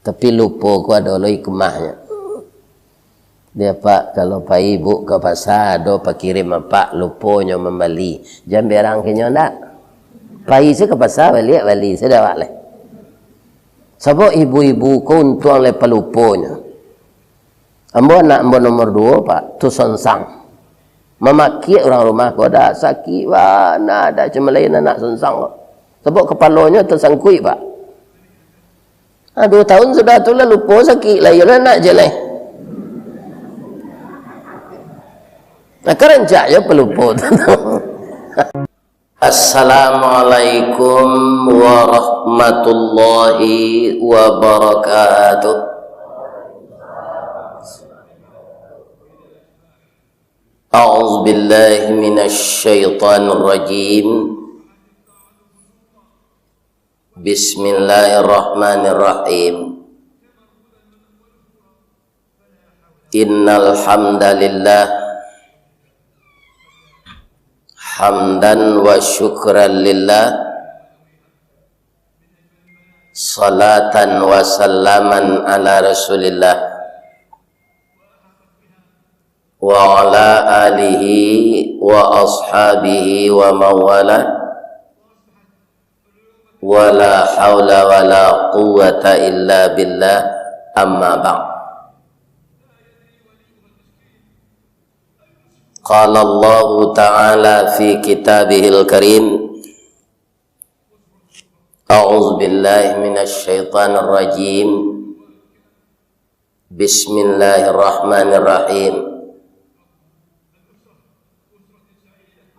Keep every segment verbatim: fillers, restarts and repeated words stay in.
Tapi lupo ko ado lo hikmahnyo. Dia, "Pak, kalau pai ibu ka pasa, ado pakirim apak, luponyo mambali." Jan berang kenyo ndak? Pai se ka pasa, baliak bali, sudah awak lai. Sabab ibu-ibu ko untuang lai paluponyo. Ambo anak ambo nomor duo, Pak, tu songsang. Mamakiak urang rumah ko, dah sakik bana, dah cuma lain anak songsang ko. Sabab kapalonyo tasangkuik, Pak. Ah, duo tahun sudah tu lah lupo sakik lah, iyolah nak je lah. Nah, karancak je pelupo tu. Assalamualaikum warahmatullahi wabarakatuh. A'udzubillahi minasyaitonirrajim. Bismillahirrahmanirrahim. Innal hamdalillah, hamdan wa syukran lillah, salatan wa salaman ala Rasulillah, wa ala alihi wa ashabihi wa mawalah. Wala haula wala quwwata illa billah, amma ba'd. Qala Allahu ta'ala fi kitabihil karim, a'udzu billahi minasy syaithanir rajim. Bismillahirrahmanirrahim.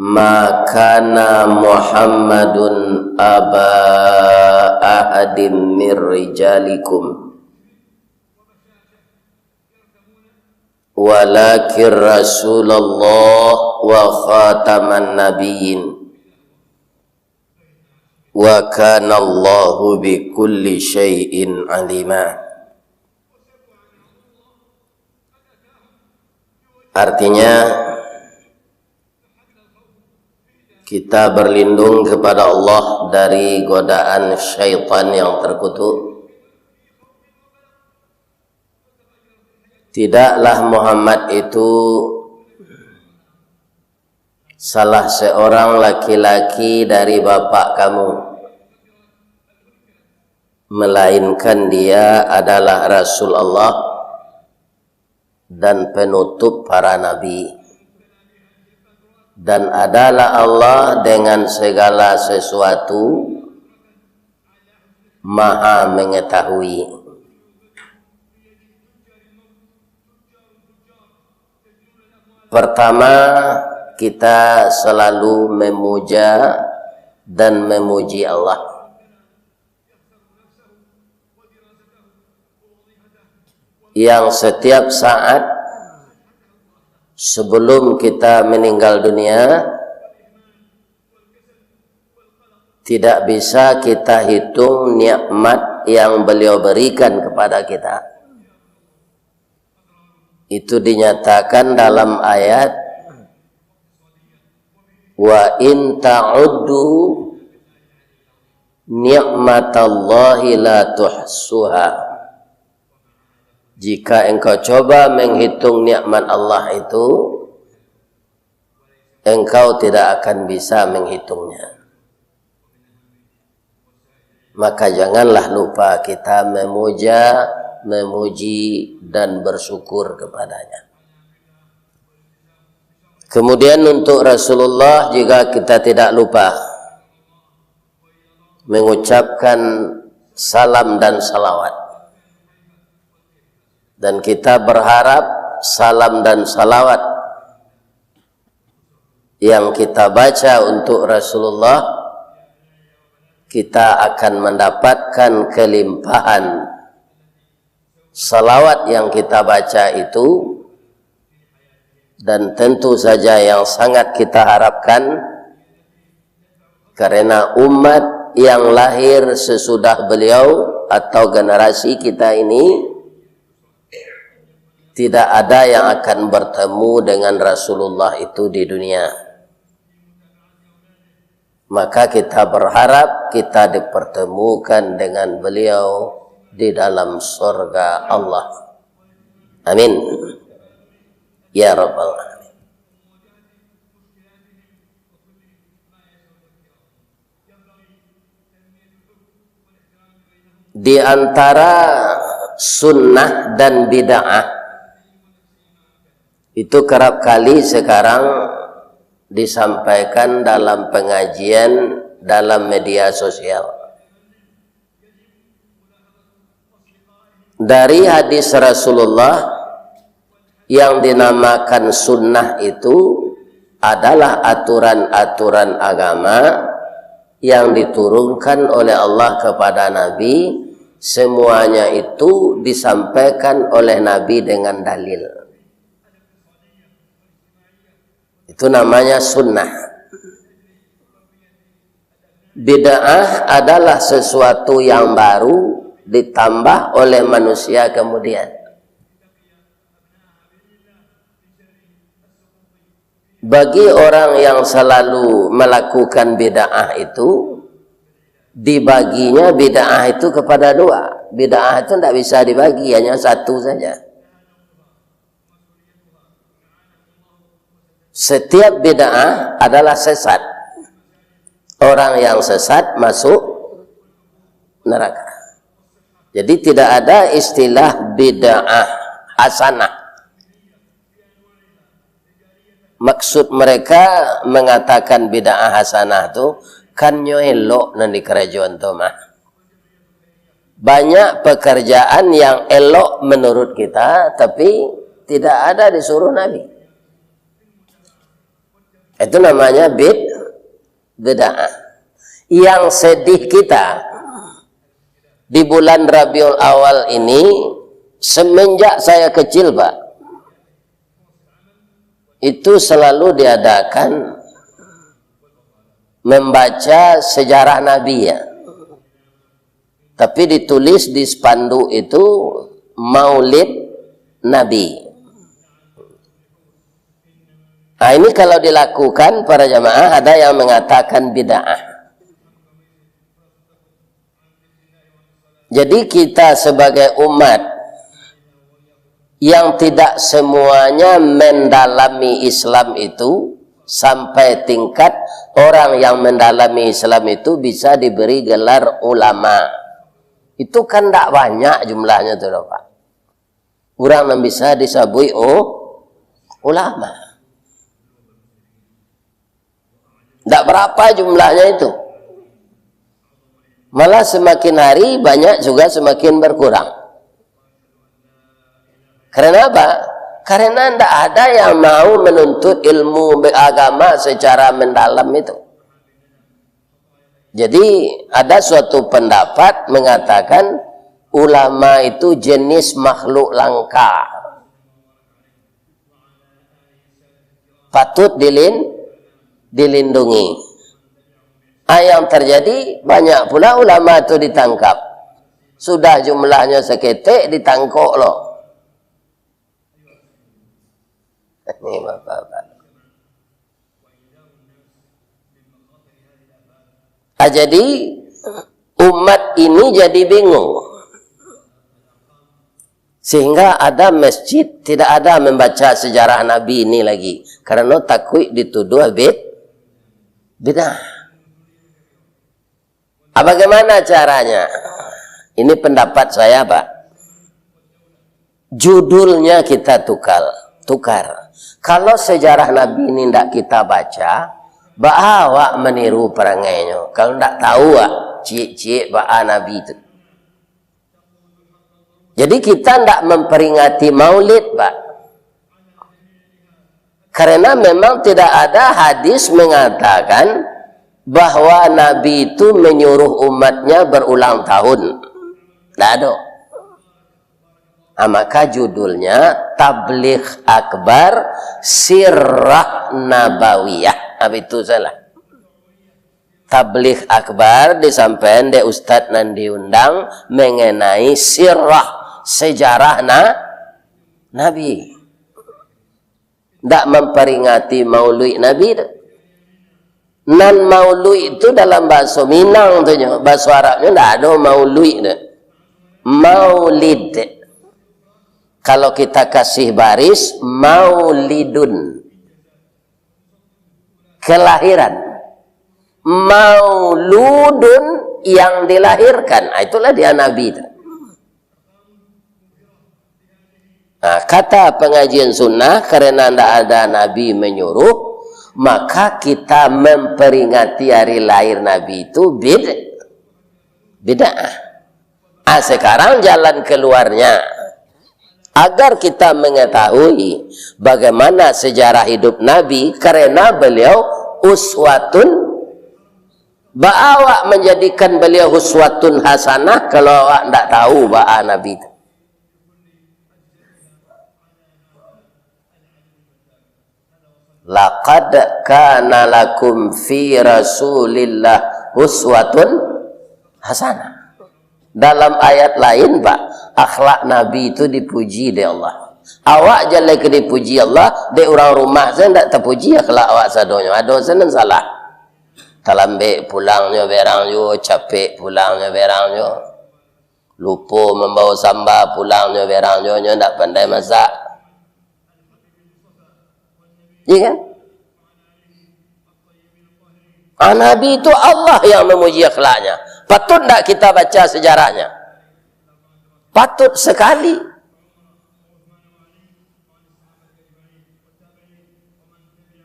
Ma kana Muhammadun aba ahadim mir rijalikum, walakin Rasulullah wa khataman nabiyyin, wa kana Allahu bikulli syai'in alima. Artinya, kita berlindung kepada Allah dari godaan syaitan yang terkutuk. Tidaklah Muhammad itu salah seorang laki-laki dari bapak kamu, melainkan dia adalah Rasul Allah dan penutup para nabi, dan adalah Allah dengan segala sesuatu Maha Mengetahui. Pertama, kita selalu memuja dan memuji Allah, yang setiap saat sebelum kita meninggal dunia, tidak bisa kita hitung nikmat yang Beliau berikan kepada kita. Itu dinyatakan dalam ayat, "Wa in ta'uddu ni'matallahi la tuhsuha." Jika engkau coba menghitung nikmat Allah itu, engkau tidak akan bisa menghitungnya. Maka janganlah lupa kita memuja, memuji, dan bersyukur kepada-Nya. Kemudian untuk Rasulullah juga kita tidak lupa mengucapkan salam dan salawat. Dan kita berharap salam dan salawat yang kita baca untuk Rasulullah, kita akan mendapatkan kelimpahan salawat yang kita baca itu, dan tentu saja yang sangat kita harapkan, karena umat yang lahir sesudah beliau atau generasi kita ini tidak ada yang akan bertemu dengan Rasulullah itu di dunia. Maka kita berharap kita dipertemukan dengan beliau di dalam sorga Allah. Amin. Ya Rabbal Alamin. Di antara sunnah dan bid'ah, itu kerap kali sekarang disampaikan dalam pengajian dalam media sosial. Dari hadis Rasulullah, yang dinamakan sunnah itu adalah aturan-aturan agama yang diturunkan oleh Allah kepada Nabi, semuanya itu disampaikan oleh Nabi dengan dalil. Itu namanya sunnah. Bid'ah adalah sesuatu yang baru ditambah oleh manusia kemudian. Bagi orang yang selalu melakukan bid'ah itu, dibaginya bid'ah itu kepada dua. Bid'ah itu ndak bisa dibagi, hanya satu saja. Setiap bid'ah adalah sesat. Orang yang sesat masuk neraka. Jadi tidak ada istilah bid'ah hasanah. Maksud mereka mengatakan bid'ah hasanah tu, kan nyo elok nan dikarajoan tu mah. Banyak pekerjaan yang elok menurut kita, tapi tidak ada disuruh Nabi. Itu namanya bid-, bid'ah. Yang sedih kita, di bulan Rabiul Awal ini, semenjak saya kecil, Pak, itu selalu diadakan membaca sejarah Nabi, ya. Tapi ditulis di spanduk itu Maulid Nabi. Nah, ini kalau dilakukan para jamaah, ada yang mengatakan bid'ah. Jadi kita sebagai umat yang tidak semuanya mendalami Islam itu, sampai tingkat orang yang mendalami Islam itu bisa diberi gelar ulama. Itu kan ndak banyak jumlahnya tu, Pak. Urang nan bisa disabuik, oh, ulama. Ndak berapa jumlahnya itu. Malah semakin hari banyak juga semakin berkurang. Karena apa? Karena ndak ada yang mau menuntut ilmu be-, agama secara mendalam itu. Jadi, ada suatu pendapat mengatakan ulama itu jenis makhluk langka. Patut dilin-, dilindungi. Ah, yang terjadi, banyak pula ulama tu ditangkap. Sudah jumlahnyo saketek, ditangkok lo. Ini bapak-bapak. Ah, jadi, umat ini jadi bingung. Sehingga ada masjid tidak ada membaca sejarah Nabi ini lagi. Karena takuik dituduh bid-, bid'ah. Ah, bagaimana caranya? Ini pendapat saya, Pak. Judulnya kita tukar, tukar. Kalau sejarah Nabi ini ndak kita baca, baa awak maniru parangainyo? Kalau ndak tahu, ah, ciek-ciek baa Nabi tu. Jadi kita ndak memperingati Maulid, Pak. Karena memang tidak ada hadis mengatakan bahwa Nabi itu menyuruh umatnya berulang tahun. Tidak ada. Ah, maka judulnya Tabligh Akbar Sirah Nabawiyah. Apa itu salah? Tabligh Akbar disampaikan dek ustaz nan diundang mengenai sirah, sejarah na-, Nabi. Ndak memperingati maulid Nabi tu. Nan maulid tu dalam bahasa Minang tu nyo, bahasa Arabnyo ndak ado maulid tu. Maulid. Kalau kita kasih baris, maulidun. Kelahiran. Mauludun, yang dilahirkan. Ah, itulah dia Nabi itu. Nah, kata pengajian sunnah, karena ndak ada Nabi menyuruh, maka kita memperingati hari lahir Nabi itu bid-, bid'ah. Ah, sekarang jalan keluarnya, agar kita mengetahui bagaimana sejarah hidup Nabi, karena beliau uswatun, baa awak menjadikan beliau uswatun hasanah, kalau awak ndak tahu baa Nabi tu. "Laqad kana lakum fi Rasulillah uswatun hasanah." Dalam ayat lain, Pak, akhlak Nabi itu dipuji dek Allah. Awak jaleh ka dipuji Allah, dek urang rumah sajo ndak tapuji akhlak awak sadonyo. Ado sajo nan salah. Talambek pulangnyo berang juo, capek pulangnyo berang juo. Lupo mambawa samba, pulangnyo berang juo, nyo ndak pandai masak. Iya kan? Ah, Nabi itu Allah yang memuji akhlaknya. Patut ndak kita baca sejarahnya? Patut sekali.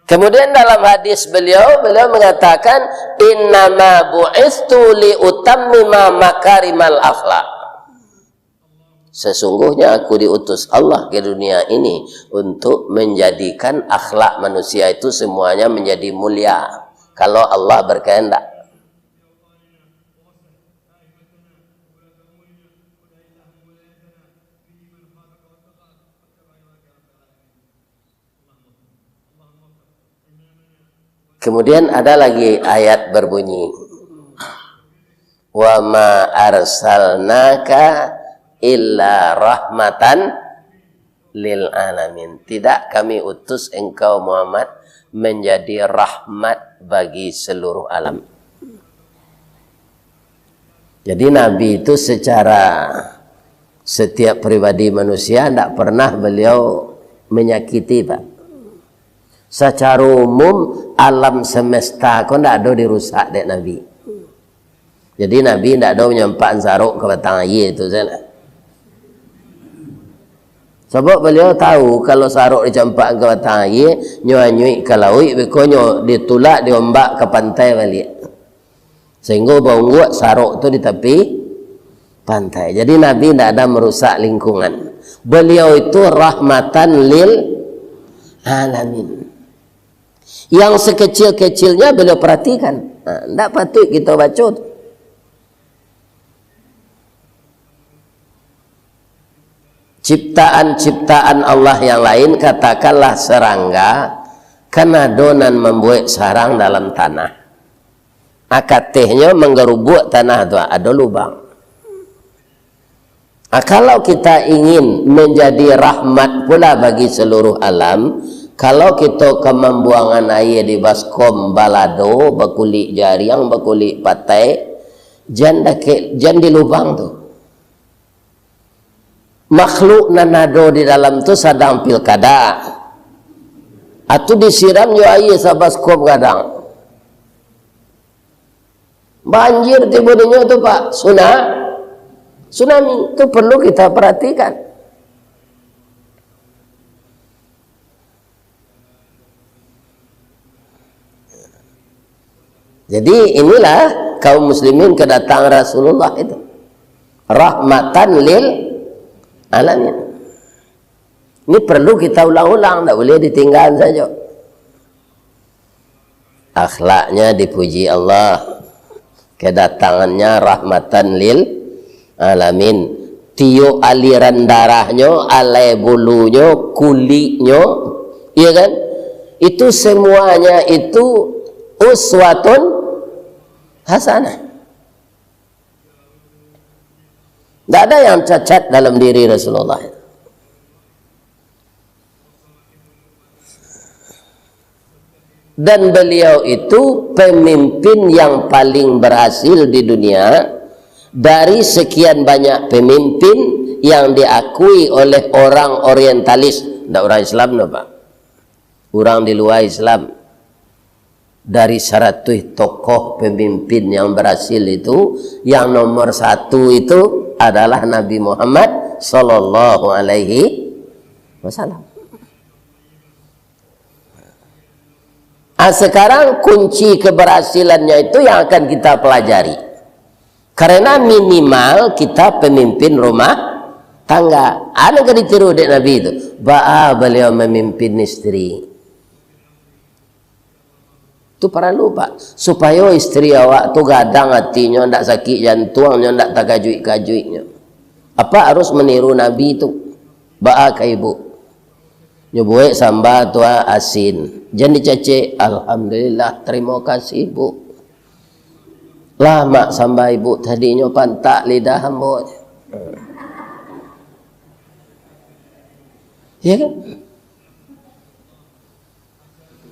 Kemudian dalam hadis beliau, beliau mengatakan, "Innama bu'istu li utammima makarimal akhlak." Sesungguhnya aku diutus Allah ke dunia ini untuk menjadikan akhlak manusia itu semuanya menjadi mulia. Kalau Allah berkehendak. Kemudian ada lagi ayat berbunyi, "Wa ma arsalnaka illa rahmatan lil alamin." Tidak kami utus engkau Muhammad menjadi rahmat bagi seluruh alam. Jadi Nabi itu secara setiap pribadi manusia ndak pernah beliau menyakiti, Pak. Secara umum, alam semesta ko ndak ado dirusak dek Nabi. Jadi Nabi ndak ado manyampakan sarok ka batang aia tu sajo. Sabab beliau tahu, kalau sarok dicampakan ka batang aia, nyo anyuik ka lauik, beko nyo ditulak, diombak ka pantai baliak. Sehingga baungguak sarok tu di tapi pantai. Jadi Nabi ndak ada merusak lingkungan. Beliau itu rahmatan lil alamin. Yang sekecil-kecilnya beliau perhatikan. Nah, ndak patut kita baca tu. Ciptaan-ciptaan Allah yang lain, katakanlah serangga, kan ado nan mambuek sarang dalam tanah. Akatehnyo manggarubuak tanah tu, ado lubang. Ah, kalau kita ingin menjadi rahmat pula bagi seluruh alam, kalau kita ka mambuangan aia di baskom balado, bakulik jariang, bakulik patai, jan dakek, jan di lubang tu. Makhluk nan ado di dalam tu sadang pilkada. Atu disiram jo aia sabaskom gadang. Banjir tibo dinyo tu, Pak. Suna-, tsunami. Tu perlu kita perhatikan. Jadi, inilah kaum muslimin kedatangan Rasulullah itu. Rahmatan lil alamin. Ini perlu kita ulang-ulang, ndak boleh ditinggal saja. Akhlaknya dipuji Allah. Kedatangannya rahmatan lil alamin. Tiok aliran darahnyo, alai bulunyo, kuliknyo, iya kan? Itu semuanya itu uswatun hasanah. Ndak ada yang cacat dalam diri Rasulullah. Dan beliau itu pemimpin yang paling berhasil di dunia Dari sekian banyak pemimpin yang diakui oleh orang orientalis, ndak orang Islam no, Pak. Orang di luar Islam. Dari saratus tokoh pemimpin yang berhasil itu, yang nomor satu itu adalah Nabi Muhammad sallallahu alaihi wasallam. Ah, sekarang kunci keberhasilannya itu yang akan kita pelajari. Karena minimal kita pemimpin rumah tangga. Anu ka ditiru dek Nabi itu. Baa beliau memimpin isteri. Tu paralu, Pak. Supayo isteri awak tu gadang atinyo, ndak sakik jantuangnyo, ndak takajuik-kajuiknyo. Apa harus meniru Nabi tu? Baa ka ibu? Nyo buek samba tu, ah, asin. Jan dicacek, "Alhamdulillah, tarimo kasih, Bu." Lamak samba ibu tadinyo, pantak lidah ambo. Ya kan?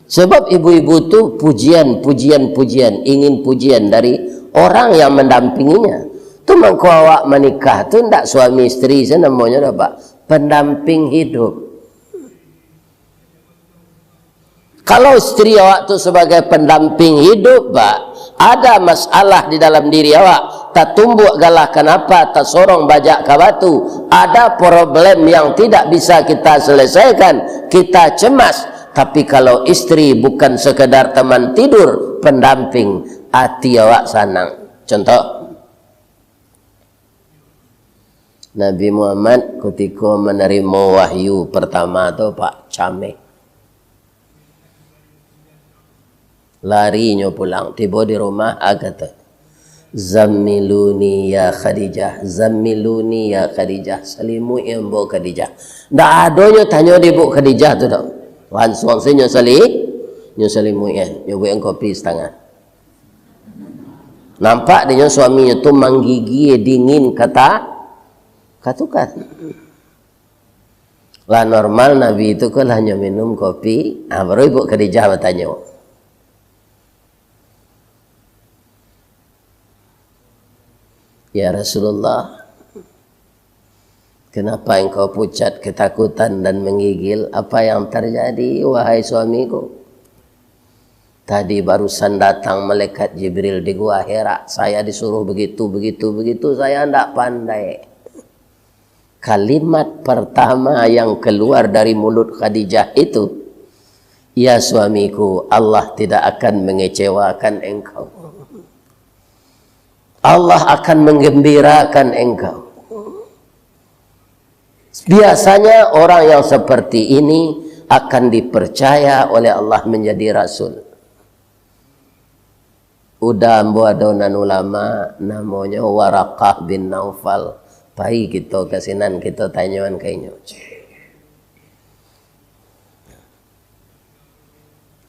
Sebab ibu-ibu tu pujian, pujian, pujian, ingin pujian dari orang yang mendampinginya. Tu mangko awak manikah tu ndak suami isteri sajo namonyo doh, Pak. Pendamping hidup. Kalau isteri awak tu sebagai pendamping hidup, Pak, ada masalah di dalam diri awak, tatumbuak galah kanapa, tasorong bajak ka batu, ada problem yang tidak bisa kita selesaikan, kita cemas. Tapi kalau isteri bukan sekedar teman tidur, pendamping, ati awak sanang. Contoh, Nabi Muhammad kutiko manarimo wahyu partama tu, Pak, cameh. Larinyo pulang, tibo di rumah, a kato, "Zammiluni ya Khadijah, zammiluni ya Khadijah, salimuik ambo Khadijah." Ndak adonyo tanyo di Ibu Khadijah tu doh. Lansuang se nyo sali-, nyo salimuik, nyo buek kopi satangah. Nampak dinyo suaminyo tu manggigil dingin kata, katukan. Lah normal Nabi tu ko lah nyo minum kopi, ah, baru Ibu Khadijah batanyo, "Ya Rasulullah, kenapa engkau pucat ketakutan dan menggigil? Apa yang terjadi, wahai suamiku?" "Tadi barusan datang malaikat Jibril di Gua Hira. Saya disuruh begitu, begitu, begitu. Saya ndak pandai." Kalimat pertama yang keluar dari mulut Khadijah itu, "Ya suamiku, Allah tidak akan mengecewakan engkau. Allah akan menggembirakan engkau." Biasanya orang yang seperti ini akan dipercaya oleh Allah menjadi rasul. Uda ambo ado nan ulama, namonyo Waraqah bin Naufal. Pai kito ka sinan, kito tanyoan ka inyo.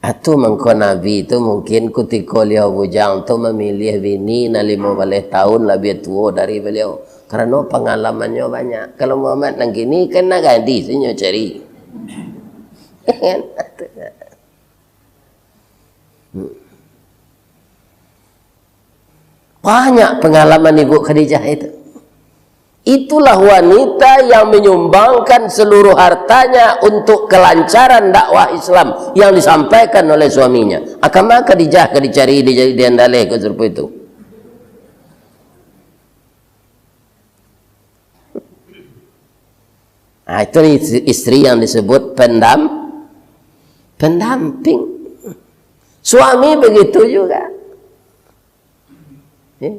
Atu mangko Nabi tu mungkin kutiko liau bujang tu mamiliah bini nan limo baleh taun labiah tuo dari baliau, karano pangalamannyo banyak. Kalau Muhammad nan kini kan nan gadih se nyo cari. Banyak pengalaman Ibu Khadijah itu. Itulah wanita yang menyumbangkan seluruh hartanya untuk kelancaran dakwah Islam yang disampaikan oleh suaminya. Akan mah Khadijah ka dicari di, di Andaleh ka sarupo itu. Nah, itu is-, istri yang disebut pendam-, pendamping. Suami begitu juga. Ya.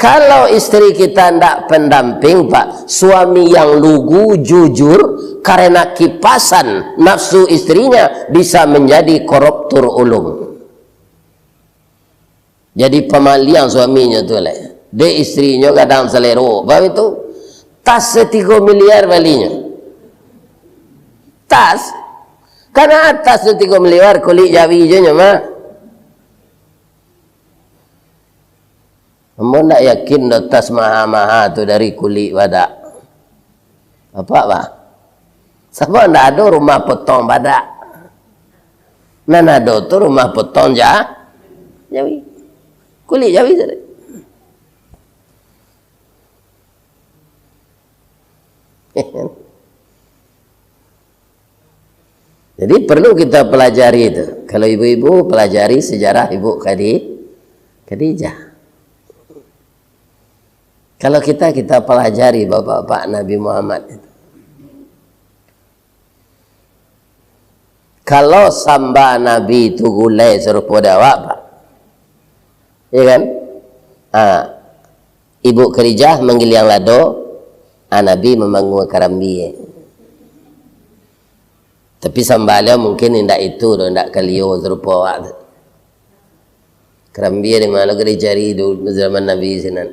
Kalau istri kita ndak pendamping, Pak, suami yang lugu, jujur, karena kipasan nafsu istrinya bisa menjadi koruptur ulung. Jadi pamaliang suaminyo tu lai. Dek istrinyo gadang salero. Baitu, tas satigo miliar balinyo. Tas. Kana tas satigo miliar, kulik jawi jo nyo mah. Ambo ndak yakin doh tas maha-maha tu dari kulik badak. Apak, bah? Sabab ndak ado rumah potong badak. Nan ado tu rumah potong ja-, jawi. Kulik jawi sajo. Jadi, perlu kita pelajari itu. Kalau ibu-ibu, pelajari sejarah Ibu Khadi-, Khadijah. Kalau kita, kita pelajari bapak-bapak Nabi Muhammad itu. Kalau samba Nabi tu gulai sarupo dek awak, Pak. Ya kan? Ha. Ibu Khadijah manggiliang lado, ha, Nabi mambangun karambia. Tapi samba baliau mungkin indak itu doh, indak kalio sarupo awak tu. Karambia di ma lo ka dicari dulu zaman Nabi sinan.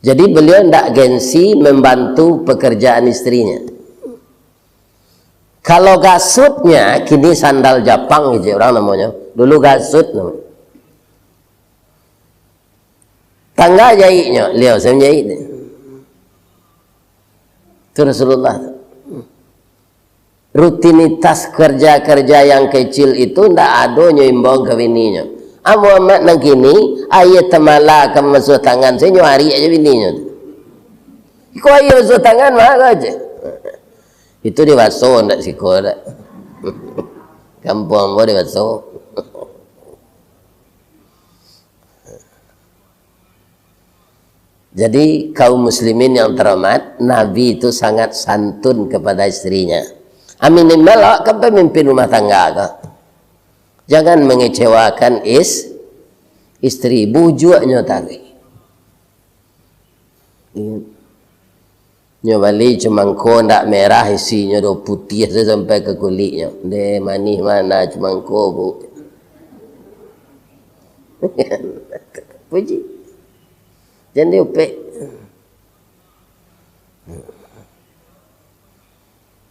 Jadi, beliau ndak gengsi membantu pekerjaan istrinya. Kalau gasutnya, kini sandal Japang, kecek urang namonyo. Dulu gasut namonyo. Tangga jaiknyo, beliau sa manjaik. Itu Rasulullah. Rutinitas kerja-kerja yang kecil itu ndak ado nyo imbau ka bininyo. Ah, Muhammad nan kini, aia tamala ka masuak tangan, sajo nyo ariak aja bininyo tu. Iko aia masuak tangan, mah aja. Itu di Baso, ndak siko dak. Kampuang ambo di Baso. Jadi, kaum muslimin yang terhormat, Nabi itu sangat santun kepada istrinya. Ah, minimal awak kan pemimpin rumah tangga ko. Jangan mengecewakan is-, istri, bujuaknyo tadi. Nyo bali cumangko ndak merah, isinyo do putiah tu sampai ka kuliknyo. Deh, manih mana cumangko, Bu. Puji. Jan diupek.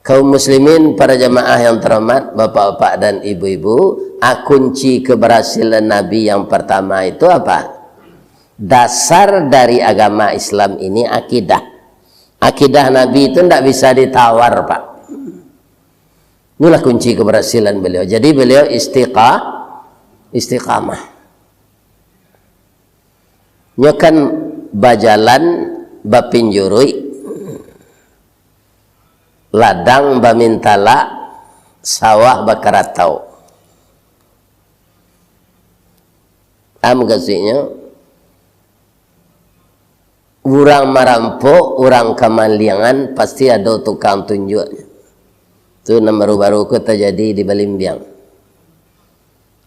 Kaum muslimin, para jamaah yang terhormat, bapak-bapak dan ibu-ibu, ah, kunci keberhasilan Nabi yang pertama itu apa? Dasar dari agama Islam ini akidah. Akidah Nabi itu ndak bisa ditawar, Pak. Inilah kunci keberhasilan beliau. Jadi beliau istiqa-, istiqamah. Nyo kan bajalan bapinjuruik, ladang bamintalak, sawah bakaratau. Am mukasuiknyo, urang marampok, urang kamaliangan, pasti ado tukang tunjuak. Tu nan baru-baru ko tajadi di Balimbiang.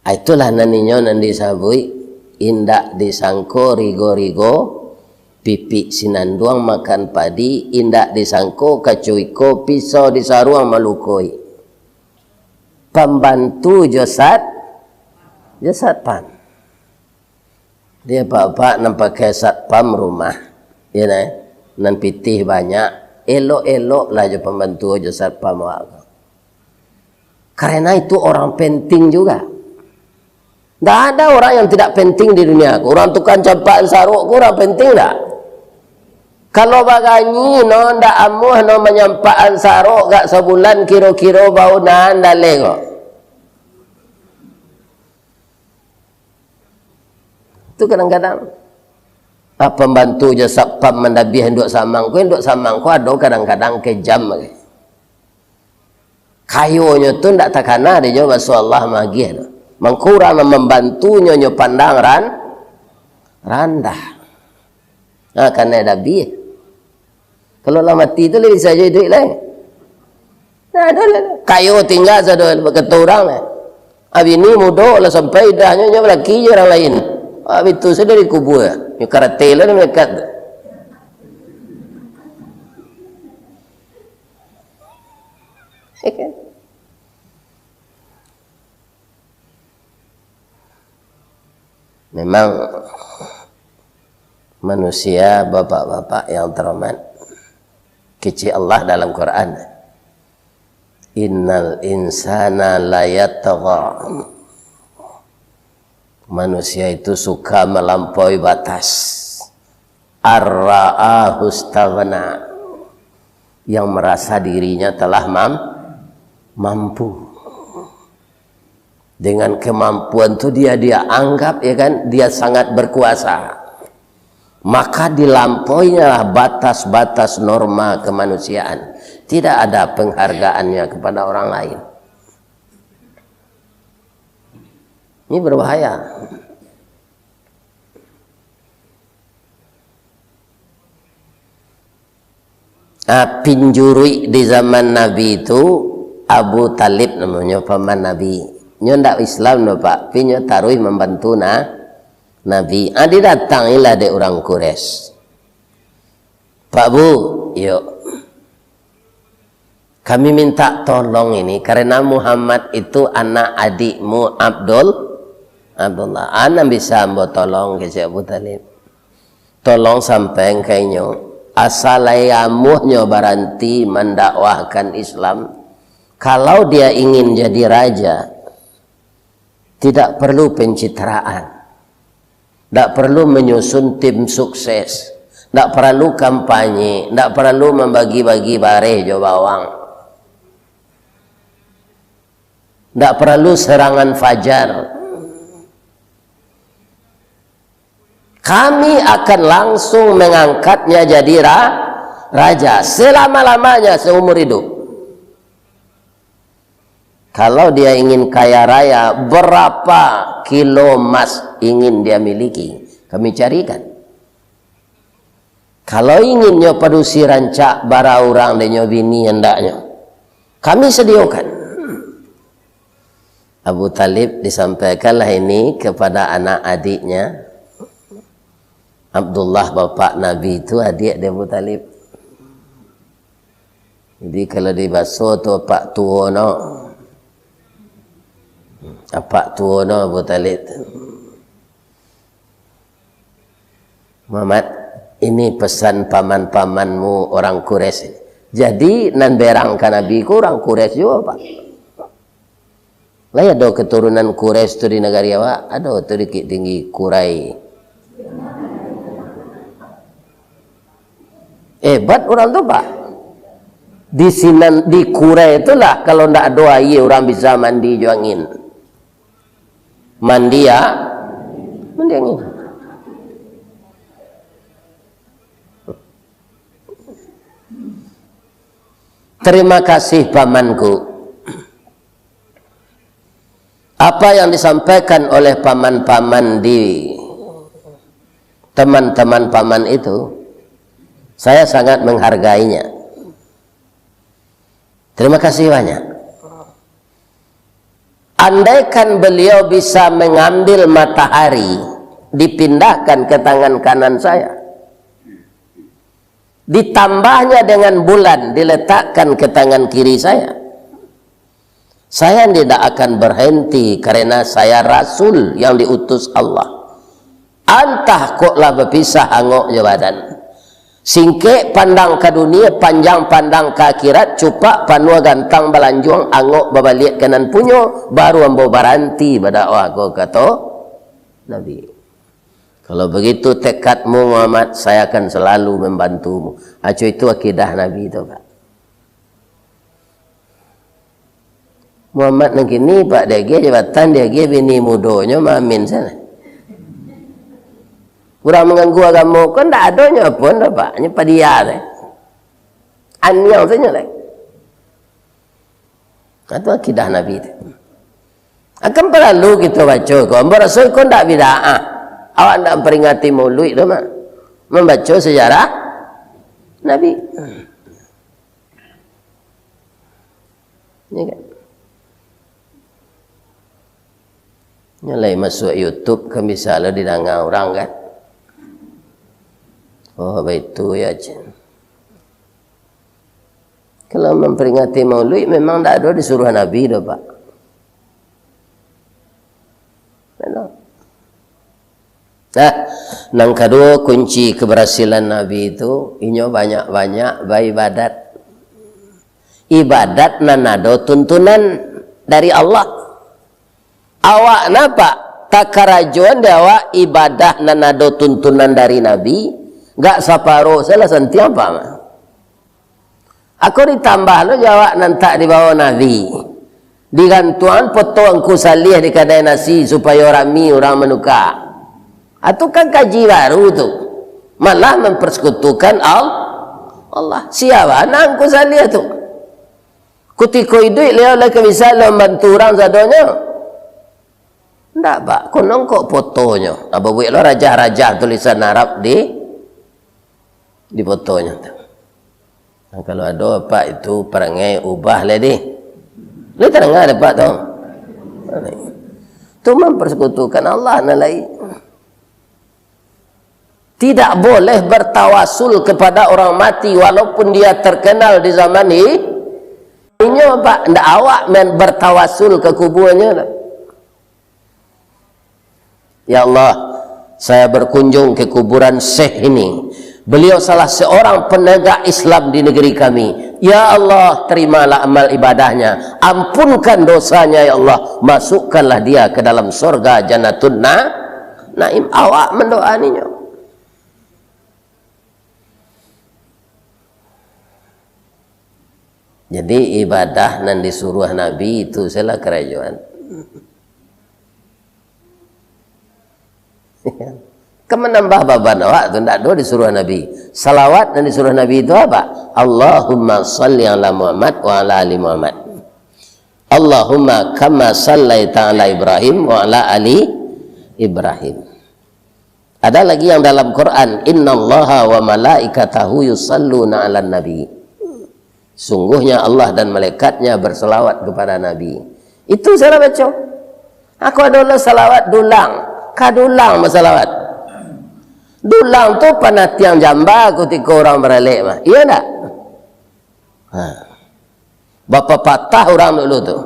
Ah, itulah nan inyo nan disabuik, indak disangko rigo-rigo, pipik sinanduang makan padi, indak disangko kacuiko pisau disaruang malukoi. Pambantu jo sat-, jo satpam. Di apak-apak nan pakai satpam rumah, ya nah, nan pitih banyak, elok-eloklah jo pambantu jo satpam awak ko. Karena itu orang penting juga. Ndak ada orang yang tidak penting di dunia ko. Urang tukang campakan sarok ko urang penting ndak? Kalau baganyi no, ndak amuah no manyampakan sarok gak sabulan, kiro-kiro bau nan daleh ko. Tu kadang-kadang, ah, pambantu jo satpam mandabiah induak samang ko, induak samang ko ado kadang-kadang kejam. Kayonyo tu ndak takana dek nyo, baso Allah magiah tu. Mangko urang nan mambantunyo, nyo pandang ran-, randah. Ha, kanai dabiah. Kalau lah mati tu, lai bisa jo iduik lai. Nah, ado lah. Kayo tingga sado, bakato urang lah. Abih ni mudo lah sampai idahnyo, nyo balaki jo urang lain. Abih tu sudah dikubua. Nyo karate lah, nyo melekat. Memang manusia, bapak-bapak yang terhormat, kecek Allah dalam Quran, "Innal insana layatgha." Manusia itu suka melampaui batas. "Ar-ra'ahu istaghna." Yang merasa dirinya telah mam-, mampu. Dengan kemampuan tu dia, dia anggap, ya kan, dia sangat berkuasa. Maka dilampauinyalah batas-batas norma kemanusiaan. Tidak ada penghargaannya kepada orang lain. Ini berbahaya. Ah, pinjuruik di zaman Nabi tu, Abu Talib namonyo, paman Nabi. Nyo ndak Islam doh, Pak, tapi nyo taruih mambantu na-, Nabi. Ah, didatangilah dek urang Quraisy. "Pak Bu, yo. Kami minta tolong ini, karena Muhammad itu anak adikmu Abdul, Abdullah. Anak bisa ambo tolong," kecek Abu Talib. "Tolong sampaikan ka inyo, asa lai amuahnyo baranti mandakwahkan Islam. Kalau dia ingin jadi raja, tidak perlu pencitraan. Tidak perlu menyusun tim sukses. Tidak perlu kampanye. Tidak perlu membagi-bagi bareh jo bawang. Tidak perlu serangan fajar. Kami akan langsung mengangkatnya jadi ra-, raja selama-lamanya seumur hidup. Kalau dia ingin kaya raya, berapa kilo emas ingin dia miliki, kami carikan. Kalau ingin nyo padusi rancak, bara urang dek nyo bini andaknyo, kami sediakan." Abu Talib disampaikanlah ini kepada anak adiknya. Abdullah, bapak Nabi tu, adik di Abu Talib. Jadi, kalau di baso tu, apak tuo no. Apak tuo no Abu Talib tu. "Muhammad, ini pesan paman-pamanmu orang Quraisy. Jadi, nan berang ka Nabi ko urang Quraisy juo, Pak. Lai ado keturunan Quraisy tu di nagari awak?" "Ado tu, Bukik Tinggi Kurai." Hebat urang tu, Pak. Di sinan, di Kurai tu lah, kalau ndak ado aia, urang bisa mandi jo angin. Mandi, ya? Mandi angin. Terima kasih, pamanku. Apa yang disampaikan oleh paman-paman di teman-teman paman itu, saya sangat menghargainya. Terima kasih banyak. Andaikan beliau bisa mengambil matahari, dipindahkan ke tangan kanan saya, ditambahnya dengan bulan, diletakkan ke tangan kiri saya, saya tidak akan berhenti, karena saya rasul yang diutus Allah. Antah kok lah bapisah angok jo badan. Singkek pandang ka dunia, panjang pandang ka akhirat, cupak panuah gantang balanjuang, angok babaliak ka nan punyo, baru ambo baranti badakwah ko, kato Nabi. Kalau begitu tekadmu, Muhammad, saya akan selalu membantumu. Aco itu akidah Nabi tu, Pak. Muhammad nan kini, Pak, diagiah jabatan, diagiah bini mudonyo, maamin sajo. Urang mangganggu agamo ko ndak ado nyo pun doh, Pak. Nyo padia sajo. Aniang sajo lai. Itu akidah Nabi tu. Akan paralu kito baco ko. Ambo raso ko ndak bid'ah. Awak ndak mamperingati Mauluik tu mah. Mambaco sejarah Nabi. Ya kan? Nyo lai masuak YouTube kan bisa lo didanga urang kan? Oh, baitu ya, cen. Kalau mamperingati Mauluik memang ndak ado disuruah Nabi doh, Pak. Betul. Nah, nan kaduo, kunci keberhasilan Nabi tu, inyo banyak-banyak baibadat. Ibadat nan ado tuntunan dari Allah. Awak napa? Takarajoan dek awak ibadah nan ado tuntunan dari Nabi, gak saparo salah santiang, Pak. Ako ditambah lo jo awak nan tak dibawa Nabi. Digantuang poto Angku Saliah di kadai nasi supayo rami urang manuka. Ah, tu kan kaji baru tu. Malah mempersekutukan Al-, Allah. Sia bana Angku Saliah tu? Kutiko iduik liau lai ka bisa lo mambantu urang sadonyo? Ndak, Pak. Konon kok fotonyo. Nah, babuek lo rajah-rajah tulisan Arab di, di fotonyo tu. Nah, kalau ado, Pak, itu parangai ubah lai deh. Lai tadanga dek Pak tu. Tu mempersekutukan Allah nan lain. Tidak boleh bertawasul kepada orang mati walaupun dia terkenal di zaman hi-, inyo, Pak, ndak awak main bertawasul ke kuburanyo. Ya Allah, saya berkunjung ke kuburan Syekh ini. Beliau salah seorang penegak Islam di negeri kami. Ya Allah, terimalah amal ibadahnya. Ampunkan dosanya, ya Allah. Masukkanlah dia ke dalam sorga Jannatun Na-, Naim. Awak mandoa ninyo. Jadi, ibadah nan disuruah Nabi itu salah karajoan. Kan manambah baban awak tu, ndak ado disuruah Nabi. Salawat nan disuruah Nabi itu apa? Allahumma salli ala Muhammad wa ala ali Muhammad. Allahumma kama sallaita ala Ibrahim wa ala ali Ibrahim. Ada lagi yang dalam Quran, "Innallaha wa malaikatahu yusalluna 'alan nabi." Sungguhnya Allah dan malaikatnya berselawat kepada Nabi. Itu salah baco. Aku ado lo salawat dulang. Ka dulang basalawat. Dulang tu panatiang jamba kutiko urang baralek mah. Iya ndak? Ha. Bapapatah urang dulu tu.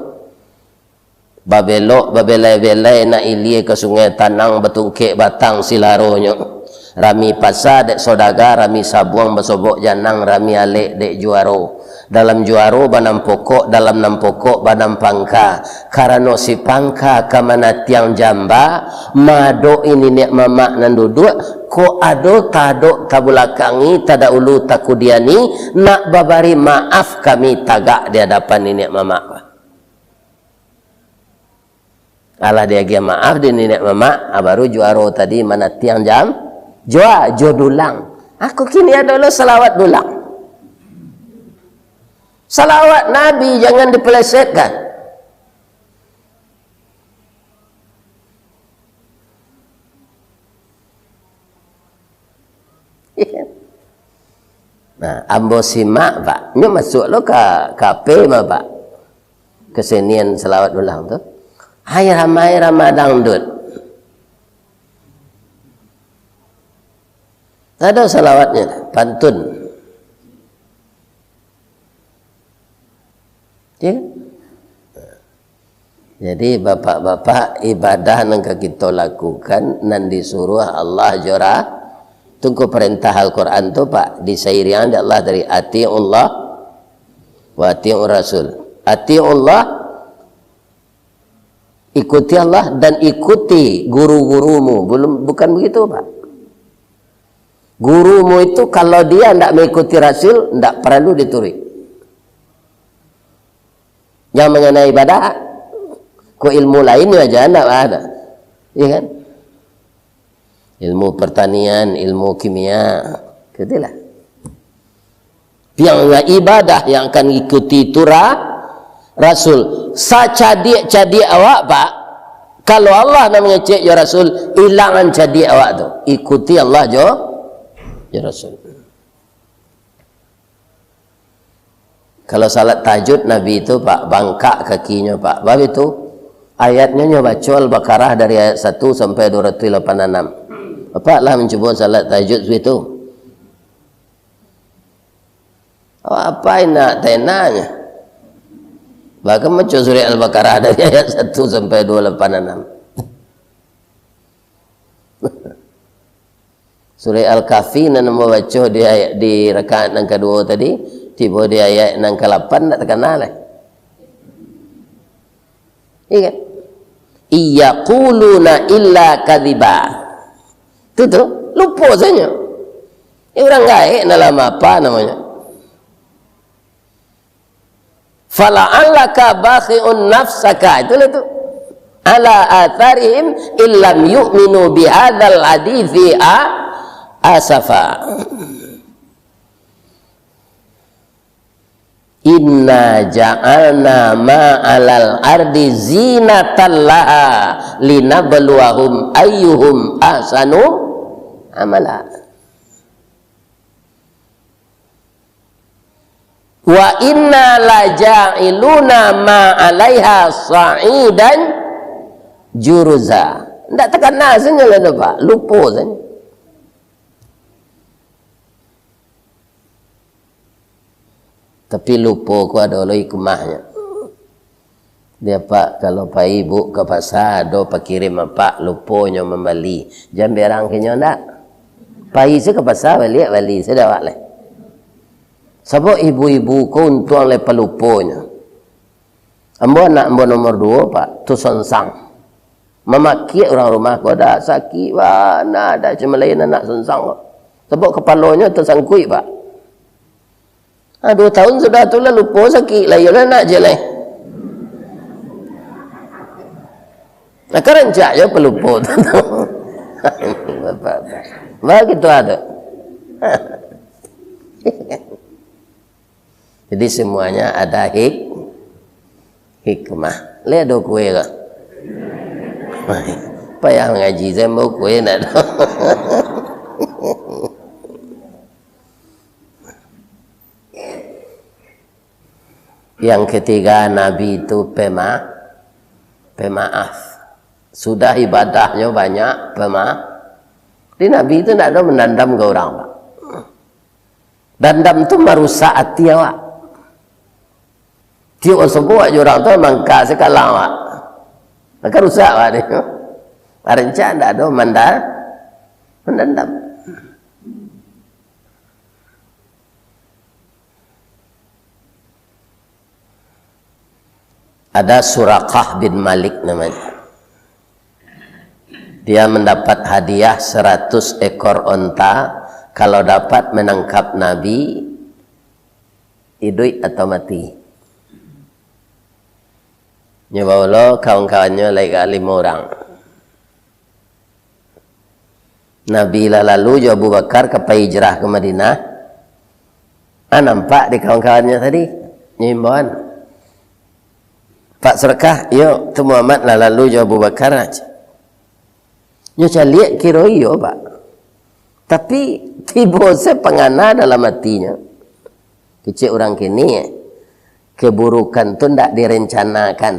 Babelok, babelai-belai, nak ilia ka Sungai Tanang, batungkek batang silaronyo. Rami pasa dek saudagar, rami sabuang basobok janang, rami alek dek juaro. Dalam juaro banam pokok, dalam nan pokok banam pangka. Karano si pangka ka manatiang jamba, maadok-i niniak mamak nan duduak, kok ado tadok tabulakangi, tadaulu takudiani, nak babari maaf kami tagak di adapan niniak mamak. Alah diagiah maaf di niniak mamak, ah, baru juaro tadi manatiang jam, jua, jo dulang. Aku kini ado lo salawat dulang. Salawat Nabi jangan dipelesetkan. Nah, ambo simak, Pak. Nyo masuak lo ka, ka P mah, Pak. Kesenian salawat dulang tu. Ai ramai ramah dangdut. Ado salawatnyo, pantun. Ya kan? Jadi, bapak-bapak, ibadah nan ka kito lakukan, nan disuruah Allah jo Ra-, tu ko perintah Al-Quran tu, Pak, disairiang dek Allah dari atiullah wa atiur rasul. Atiullah, ikuti Allah dan ikuti guru-gurumu. Belum, bukan begitu, Pak. Gurumu itu kalau dia ndak mengikuti Rasul, ndak perlu dituruik. Yang mengenai ibadah, ko ilmu lain aja ndak ada. Iya kan? Ilmu pertanian, ilmu kimia, gitulah. Yang ibadah yang akan ikuti itu ra-, Rasul. Sacadiak-cadiak awak, Pak, kalau Allah nak mangecek jo Rasul, ilangan cadiak awak tu. Ikuti Allah jo, jo Rasul. Kalau salat tahajud Nabi tu, Pak, bangkak kakinyo, Pak. Bab itu, ayatnyo nyo baco Al-Baqarah dari ayat satu sampai dua ratus lapan anam. Bapak lah mancubo salat tahajud situ. Awak apai nak tenanyo? Bahkan maco surah Al-Baqarah dari ayat satu sampai dua lapan anam. Surah Al-Kahfi nan ambo baco di ayat, di rakaat nan kaduo tadi, tibo di ayat nan kalapan, ndak takana lai. Iya kan? "Iyaquluna illa kadziba." Tu, tu, lupo sajo. Eh, urang gaek dalam apa namonyo? "Fala'allaka bakhi'un nafsaka," itulah tu. "Ala atharihim illam yu'minu bihadzal haditsi a-, asafa." "Inna ja'alna ma 'alal ardi zinatan laha linabluwahum ayyuhum ahsanu amala." "Wa inna laja'iluna ma 'alaiha sa'idan juruza." Ndak takana sajo lah tu, Pak. Lupo sajo. Tapi lupo ko ado lo hikmahnyo. Dia, Pak, kalau pai Ibu ka pasa, ado pakirim apak, luponyo mambali. Jan berang ka inyo ndak? Pai se ka pasa, baliak bali se dek awak lai. Sabab ibu-ibu ko untuang lai paluponyo. Ambo anak ambo nomor duo, Pak, tu songsang. Mamakiak urang rumah ko, dah sakik bana, dah cuma lain anak songsang ko. Sabab kapalonyo tasangkuik, Pak. Ah, duo tahun sudah tu lah lupo sakik, lah iyolah nak je lai. Nah, karancak je palupo tu. Bapak, bapak. Bagitu ado. Jadi semuanya ada hik-, hikmah. Lihat do kue ka. Payah ngaji, saya mau kue nak do. Yang ketiga, Nabi itu pema-, pemaaf. Sudah ibadahnyo banyak, pema-, di Nabi itu ndak ada mendendam ke orang, Pak. Dandam tu marusak ati awak. Tiok sobok aja urang tu mangka sakalang awak. Maka rusak awak ni. Rancak ndak ada manda-, mandandam. Ada Surakah bin Malik namanya. Dia mendapat hadiah seratus ekor onta kalau dapat menangkap Nabi, iduik atau mati. Nyo baolo kawan-kawannyo lai ka limo urang. Nabi lah lalu jo Abu Bakar ka pai hijrah ka Madinah. Ah, nampak di kawan-kawannyo tadi, nyo imbauan. "Pak Surakah, iyo, tu Muhammad lah lalu jo Abu Bakar," aja. Nyo caliak kiro iyo, Pak. Tapi, tibo se pangana dalam atinyo. Kecek urang kini, eh, keburukan tu ndak direncanakan.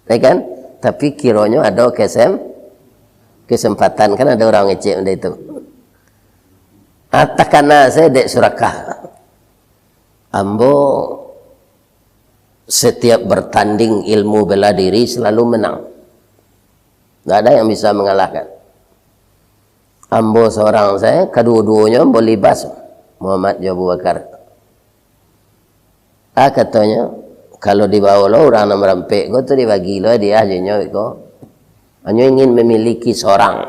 Ya kan? Tapi kironyo ado kesem-, kesempatan, kan ado urang ngecek benda itu. Ah, takana sajo dek Surakah. Ambo setiap bertanding ilmu bela diri selalu menang. Ndak ada yang bisa mengalahkan. Ambo seorang sajo, kaduo-duonyo ambo libas, Muhammad jo Abu Bakar. Ah, katonyo, kalau dibawo lo urang nan marampek ko tu dibagi lo hadiah jo inyo iko. Hanyo ingin memiliki seorang.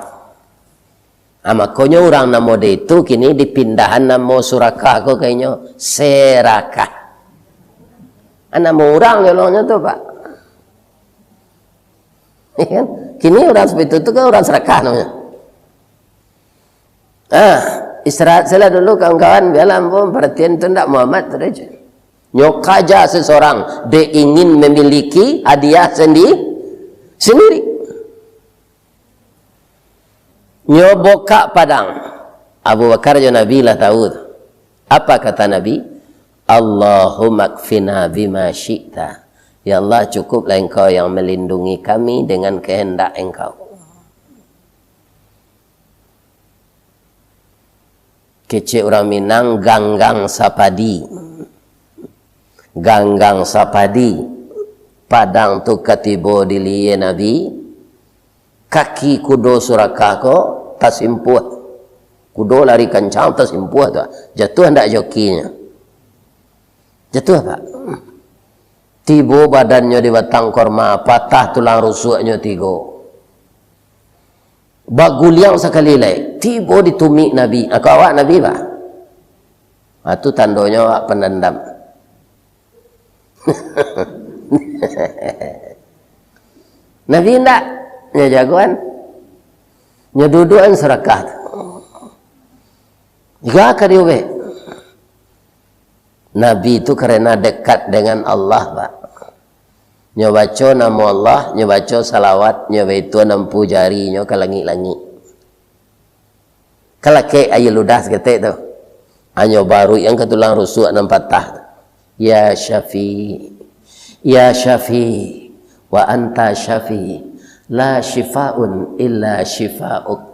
Ah, makonyo urang nan mode itu kini dipindahan namo Surakah ko ka inyo Serakah. Ah, namo urang jolongnyo tu, Pak. Kan? Kini urang seperti itu tu kan urang serakah namanya. Ah, istirahat sajolah dulu kawan-kawan, biarlah ambo paratian tu ndak Muhammad tu aja. Nyo kaja seseorang, dek ingin memiliki hadiah sendi-, sendiri. Nyo bukak padang. Abu Bakar jo Nabi lah tahu tu. Apa kata Nabi? "Allahumma kfina bima syi'ta." Ya Allah, cukuplah Engkau yang melindungi kami dengan kehendak Engkau. Kecek urang Minang, ganggang sapadi. Ganggang sapadi. Padang tu katibo di liye Nabi, kaki kudo Surakah ko tasimpuah. Kudo lari kancang, tasimpuah tu. Jatuah ndak jokinyo? Jatuah, Pak. Tibo badannyo di batang korma, patah tulang rusuknyo tigo. Baguliang sakali lai, tibo di tumik Nabi. Ah, ko awak Nabi, Pak? Ah, tu tandonyo awak pandandam. Nabi indak, nyo jagoan. Nyo dudukan surakah tu. Iga ka diubek. Nabi tu karena dekat dengan Allah, Pak. Nyo baco namo Allah, nyo baco salawat, nyo baitu nampu jari nyo ka langik-langik. Kalakek aia ludah saketek tu. Anyo baruik yang ka tulang rusuk nan patah tu. Ya Syafi, ya Syafi, wa anta Syafi, la syifaun illa syifauk.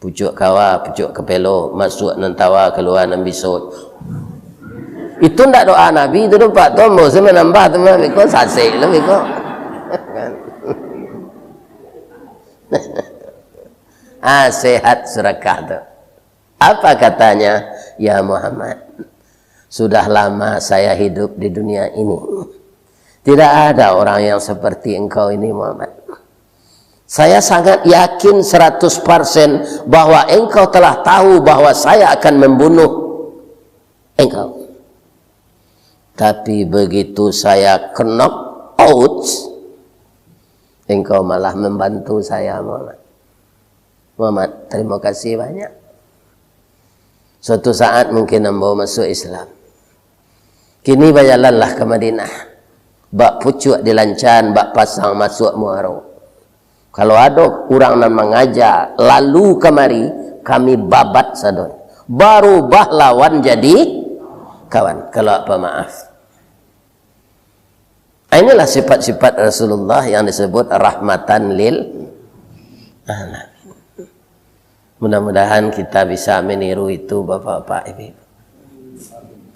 Pucuak kawa, pucuak kapelo, masuak nan tawa, kalua nan bisok. Itu ndak doa Nabi tu, Pak. Tu ambo se manambah tu mah, biko sasek lah, biko. Ah, sehat Surakah tu. Apa katanya? "Ya Muhammad, sudah lama saya hidup di dunia ini. Tidak ada orang yang seperti engkau ini, Muhammad. Saya sangat yakin seratus persen bahwa engkau telah tahu bahwa saya akan membunuh engkau. Tapi begitu saya knock out, engkau malah membantu saya, Muhammad. Muhammad, terima kasih banyak. Suatu saat mungkin ambo masuk Islam. Kini bajalanlah ka Madinah. Bak pucuak dilancan, bak pasang masuak muaro. Kalau ado urang nan mangaja lalu kamari, kami babat sadonyo. Barubah lawan jadi kawan, kalau pamaaf." Inilah sifat-sifat Rasulullah yang disebut rahmatan lil alamin. Mudah-mudahan kita bisa meniru itu, Bapak-bapak, Ibu.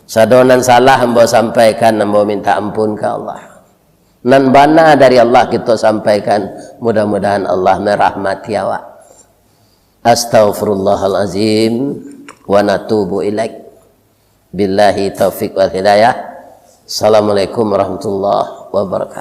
Sado nan salah ambo sampaikan, ambo minta ampun ka Allah. Nan bana dari Allah kito sampaikan, mudah-mudahan Allah merahmati awak. Astaghfirullahalazim wa natubu ilaik. Billahi taufik wal hidayah. Assalamualaikum warahmatullahi wabarakatuh.